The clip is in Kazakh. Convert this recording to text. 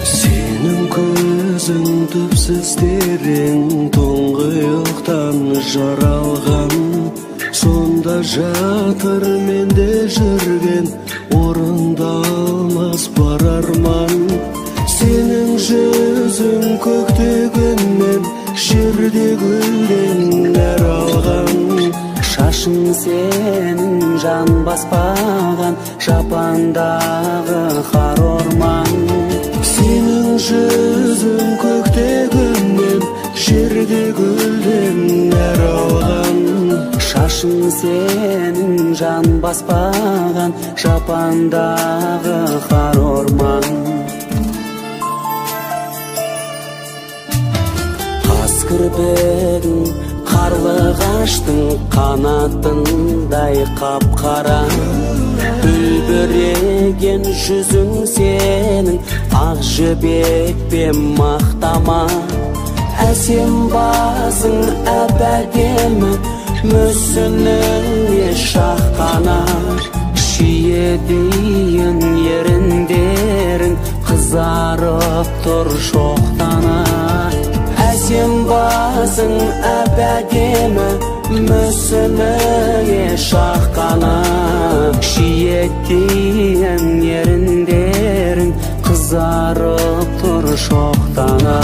Сенің көзің түпсіз терең тұңғиықтан жаралған, сонда жатыр менде жүрген орындалмас бар арман. Сенің жүзің көкте күннен, жерде гүлден нәр алған. Шашың сенің жан баспаған жапандағы қар орман. Сенің жүзің көкте күннен, жерде гүлден нәр алған. Шашың сенің жан баспаған жапандағы қар орман. Қас кірпігің қарлығаштың қанатындай қап-қара, үлбіреген жүзің сенің ақ жібек пен мақтама. Әсем басың әп-әдемі, мүсініңе шаққана. Шиедейін еріндерің қызарып тұр шоқтана. Әсем басың әп-әдемі, мүсініңе шаққана. Шиеттейін еріндерің қызарып тұр шоқтана.